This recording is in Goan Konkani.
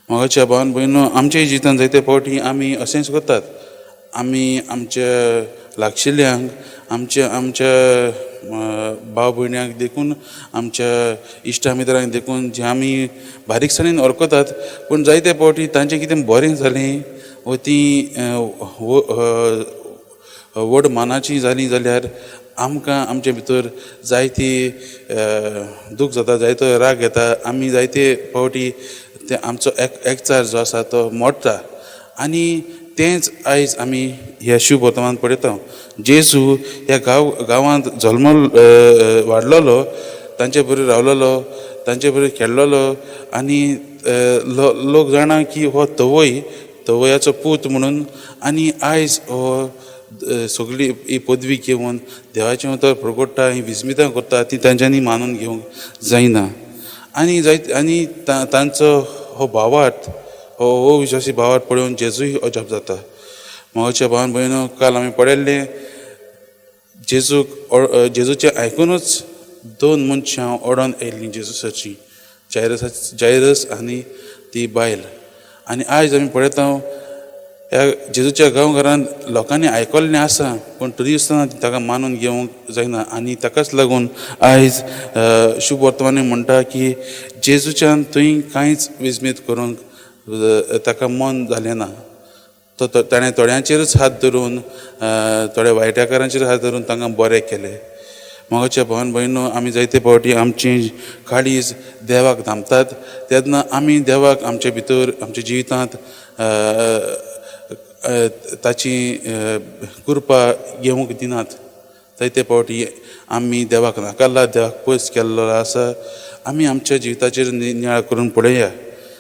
मोगाच्या भावान भयणो, आमच्या जिवितांत जायते फावटी आमी अशेंच करतात. आमी आमच्या लागशिल्ल्यांक, आमच्या आमच्या भाव भयण्यांक देखून, आमच्या इश्टा मित्रांक देखून, जे आमी बारीकसाणेन वळखतात, पूण जायते फावटी तांचें कितें बरें जालें वो तीं व्हड मानाचीं जालीं जाल्यार आमकां आमचे भितर जायती दूख जाता, जायतो राग येता. आमी जायते फावटी ते आमचो एकचार जो आसा तो मोडटा आनी तेंच आयज आमी ह्या शुभ वर्तमान पळयता. जेजू ह्या गांवांत जल्मल वाडलेलो, तांचे बरोबर रावलेलो, तांचे बरोबर खेळलेलो आनी लोक जाणा की हो तवयाचो पूत म्हणून. आनी आयज हो सगळी ही पदवी घेवन देवाचें उतर प्रगट्टा, ही विस्मितां करता, ती तांच्यांनी मानून घेवंक जायना. आनी जायत आनी तांचो हो भावार्थ, हो हो विश्वासी भावार्थ पळोवन जेजूय अजाप जाता. मोगाच्या भावान भयणो, काल आमी पळयल्लें, जेजूक जेजूचें आयकुनूच दोन मनशां ओडोन येयल्लीं जेजू सरचीं, जायरस आनी ती बायल. आनी आयज आमी पळयता, ह्या जेजूच्या गांवघरांत लोकांनी आयकल्लें आसा, पूण तरी आसतना ताका मानून घेवंक जायना. आनी ताकाच लागून आयज शुभ वर्तमानी म्हणटा की जेजूच्यान थंय कांयच विस्मीत करूंक ताका मन जालें ना. तो ताणें थोड्यांचेरूच हात धरून, थोड्या वायटकारांचेर हात धरून तांकां बरें केलें. मोगाच्या भावान भयणो, आमी जायते फावटी आमची काळीज देवाक धांपतात तेन्ना आमी देवाक आमचे भितर, आमच्या जिवितांत ताची कृपा घेवंक दिनात. जायते फावटी आमी देवाक नाकारला, देवाक पयस केल्लो आसा. आमी आमच्या जिविताचेर नियाळ करून पळोवया.